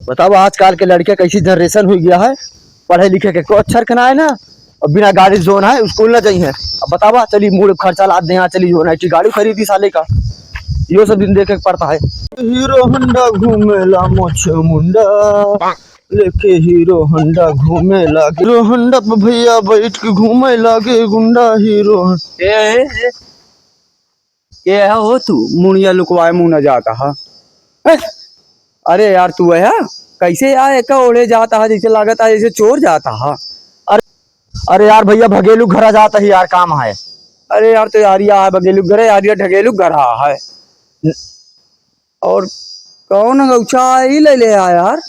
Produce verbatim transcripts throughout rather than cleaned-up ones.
बतावा, आजकल के लड़के कैसी generation हुई गया है, पढ़े लिखे के कोई अक्षर के ना है ना, और बिना गाड़ी जोन है, स्कूल ना जाई है। अब बतावा, चली मूड़ खर्चा लाद दे, यहाँ चली जोन है कि गाड़ी खरीदी साले का, यो सब दिन देखे के पड़ता है। हीरो होंडा घूमेला मोछ मुंडा, लेके हीरो होंडा घूमे लागे। हीरो होंडा पे भैया बैठ के घूमे लागे गुंडा हीरो। ए, ए, ए, के है हो तू? मुड़िया लुकवाए मुँह न जाता है। ए, अरे यार, तू है? कैसे यार, एका ओढ़े जाता है, जैसे लागत है, जैसे चोर जाता है। अरे, अरे यार भैया, भगेलू घरा जाता है यार, काम है। अरे यार, तो यार, या है भगेलू घरे, यार, या ढगेलू घरा है। और कौन गौछा ही ले ले आ यार?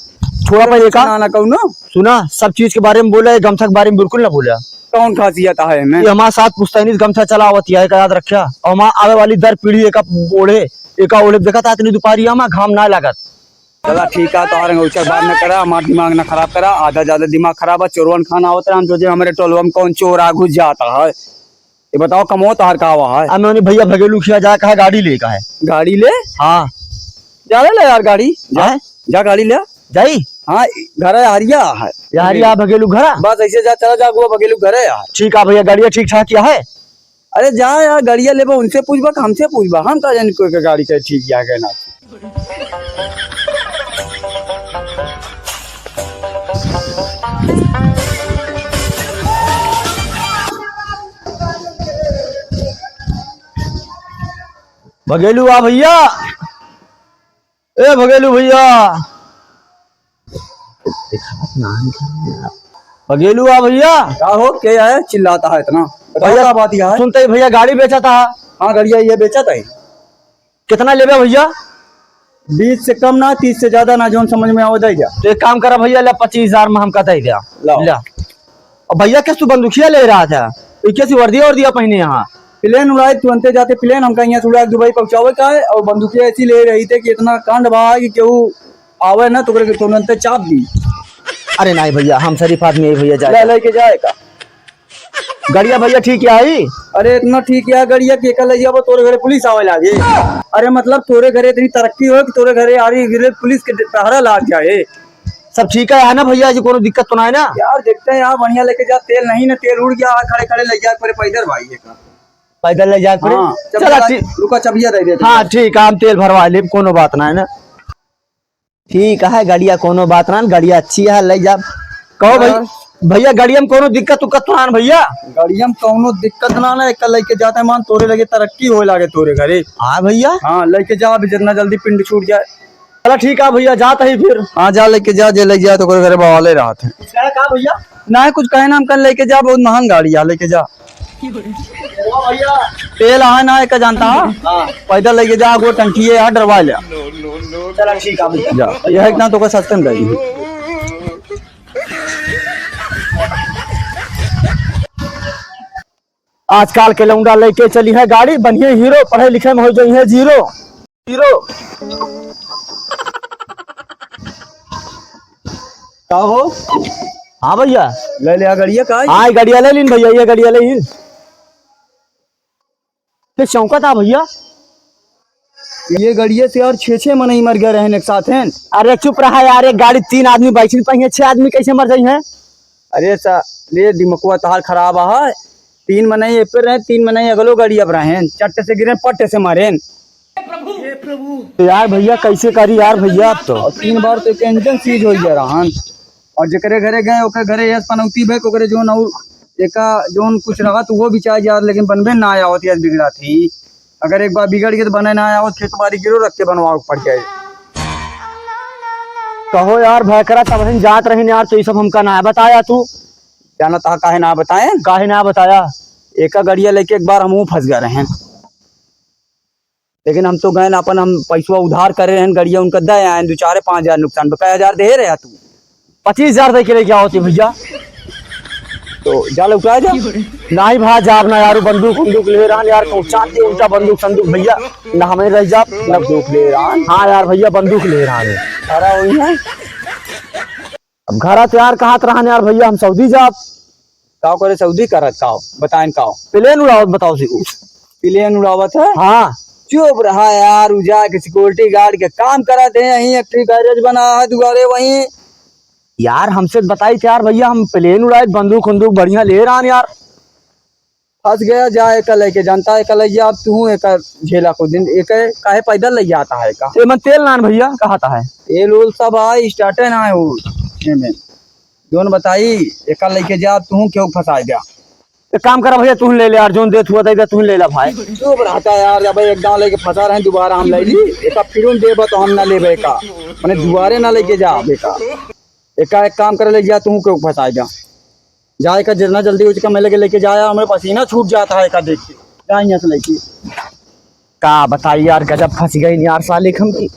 थोड़ा पहले का ना, ना कौनो। सुना, सब चीज के बारे में बोला, ये गमछा के बारे में बिल्कुल ना बोला। कौन खासियत है एमे? ये हमारे साथ पुश्तैनी से गमछा चलावत है, एका याद रखिया। और हमार आवे वाली दर पीढ़ी एका ओढ़े, एका ओढ़े देखत आत नहीं दोपहरिया में, घाम ना लागत। चला ठीक है, तोहर गौछा के बात न करा, हमार दिमाग न खराब करा, आधा ज्यादा दिमाग खराब है, चोरवन खाना होता है, हम सोचे हमारे टोलवा में कौन चोर आ घुस जाता है। ये बताओ, कमो तोहार का हुआ है? अब मैं उन्हें भैया भगेलू खिया जाए, कहा गाड़ी ले, कहा है। गाड़ी ले? हाँ। जा ले, ले यार गाड़ी, जा, हैं? जा गाड़ी ले। जाई? हाँ, घर है, हरिया है। यार, या भगेलू घरा? बस ऐसे जा, चला जा, वो भगेलू घर है यार। ठीक है भैया, गाड़िया ठीक ठाक या है? अरे जा यार, गाड़िया लेबा, उनसे पूछबा कि हमसे पूछबा? हम का जानी कोई के गाड़ी के ठीक या के ना। भगेलू आ भैया, ए भगेलू भैया, भगेलू आ भैया। का हो, के है चिल्लाता है इतना? बताओ भैया, का बात है? सुनते ही भैया गाड़ी बेचा था। हाँ, गाड़िया ये बेचा था। कितना लेबे भैया? बीस से कम ना, तीस से ज्यादा ना, जौन समझ में आवे, दे जा। तो एक काम करा भैया, ले पच्चीस हजार में हमका दे दे। लाओ। ले। अब भैया, कैसे तू बंदूकिया ले रहा था? ये कैसी वर्दिया वर्दिया पहने यहाँ? प्लेन उड़ाए, तुरंते जाते प्लेन, हमका यहाँ से उड़ा के दुबई पहुँचावे का है, और बंदूकिया ऐसी ले रही थे कि इतना कांड बहा है कि केहू आवे ना तो ओकरे के तुरंते चाप दी। अरे नहीं भैया, हम शरीफ आदमी है भैया, जा, ले, जा। लेके जाए का? गड़िया भैया ठीक है आई? अरे इतना ठीक है गड़िया कि एका ले जाबो तोरे घरे पुलिस आवे लागे। अरे मतलब तोरे घरे इतनी तरक्की हो कि तोरे घरे आरी गिरे पुलिस के पहरा लाग जाए। सब ठीक है ना भैया जी, कोनो दिक्कत तो ना है ना? यार देखते हैं यार, बढ़िया लेके जा, तेल नहीं ना, तेल उड़ गया, खड़े खड़े ले जाए पड़े पैदल भाई एक। पैदल ले जाए पड़े? हाँ, चला चबिया ठीक। रुका, चबिया दे देते हाँ हैं। ठीक है, हम तेल भरवा लेब, कोनो बात ना है ना। ठीक है, गड़िया कोनो बात ना, गड़िया अच्छी है, ले जाब। कहो भाई, हाँ। भैया, गड़िया में कोनो दिक्कत उक्कत तो ना है भैया? गड़िया में कोनो दिक्कत ना ना, एक लेके जाते हैं, मान तोरे लगे तरक्की होए लागे तोरे घरे। हाँ भैया। हाँ, लेके जा अभी, जितना जल्दी पिंड छूट जाए। चला ठीक है भैया, जात ही फिर। हाँ, जा लेके जा, जे ले जा तो ओकरे घरे बवाले रहत है। का, का भैया? ना कुछ कहे ना, हम कल लेके जा, बहुत महंग गाड़ी है, लेके जा। ओ भैया। तेल है ना, एक जानता है? हाँ। पैदल लेके जा, वो टंकी है यार, डरवा ले। चला ठीक है भैया। जा, यह एक ना तो का सस्ते में दे दी। आजकल के लौंडा लेके चली है गाड़ी, बनिए हीरो, पढ़े लिखे में हो जाई है जीरो। हीरो। का हो? हाँ भैया। ले ले आ गड़िया का? हाँ, ये गड़िया ले लीन भैया, ये गड़िया ले लीन। ये चौंका था भैया। ये गड़िया से यार छह छह मनई मर गए रहन एक साथ हैं। अरे चुप रहा यार, एक गाड़ी तीन आदमी बैठी पाई है, छह आदमी कैसे मर जाई हैं? अरे सा, ले दिमकुआ तहार खराब है। तीन मनई ए पे रहे, तीन मनई अगलो गाड़ी अब रहे, चट्ट से गिरे, पट्ट से मरेन। तो यार भैया कैसे करी यार भैया अब तो? और तीन बार तो एक इंजन सीज हो गया रहन। और जेकरे घरे गए, ओकरे घरे यस पनौती बे, ओकरे जोन और एका जोन कुछ रहा तो वो भी चाहे यार, लेकिन बनबे ना आवत यार, बिगड़ा थी। अगर एक बार बिगड़ गए तो बने ना आवत, खेत बाड़ी गिरो रख के बनवाओ पड़ जाए। कहो यार भयकरा, तब हम जात रहे यार, तो ये सब हमका ना बताया तू। जाना तहा काहे ना बताए? काहे ना बताया? एका गड़िया लेके एक बार हमहू फंस गए रहे, लेकिन हम तो गए अपन, हम पैसवा उधार करे रहन, गड़िया उनका दे आए, दो चार पाँच हजार नुकसान, कई हजार दे रहे तू? पच्चीस हजार दे के लेके आओ ती भैया। तो जा लौटा जा। नहीं भा, जाब ना यार, बंदूक उंदूक ले रहन यार, पहुंचा दे उनका बंदूक संदूक भैया, ना हमें रह जाब ना। बंदूक ले रहन? हाँ यार भैया, बंदूक ले रहन। खड़ा हुई है। अब घरा तैयार कहत रहन यार भैया, हम सऊदी जाब। का करे सऊदी करत, का बताएन का? प्लेन उड़ावत बताओ सी उ। प्लेन उड़ावत है? हाँ। चुप रहा यार, उ जाके security guard के काम करत है, यहीं एक ठे garage बना है दुआरे वहीं। यार, हमसे बताई यार भैया, हम plane उड़ाए, बंदूक उंदूक बढ़िया ले रहन यार। फंस गया, जा एका लेके जानता है, एका ले जा, अब तू एका झेला को दिन, एका काहे पैदल ले जाता है का? ए मन तेल नान भैया, कहता है। तेल उल सब आए, starter ना है वो, एमे। जोन बताई, एका लेके जा, तू क्यों फंसाए जा? एक काम करा भैया, तू ले ले यार, जोन देत हुआ दे दे, तू ले ले भाई। चुप रहता यार, जब एक गाँव लेके फंसा रहे, दोबारा हम ले ली, एका फिर देबा तो हम ना लेबे का, मने दुआरे ना लेके जा एका। एका एक काम करे, ले जा, तू क्यों फंसाए जा, जा एका जितना जल्दी हो सके मैं लेके, लेके जा यार, हमें पसीना छूट जाता है एका देख के। जा यहाँ से लेके। का बताई यार, गजब फंस गई यार साले हम की।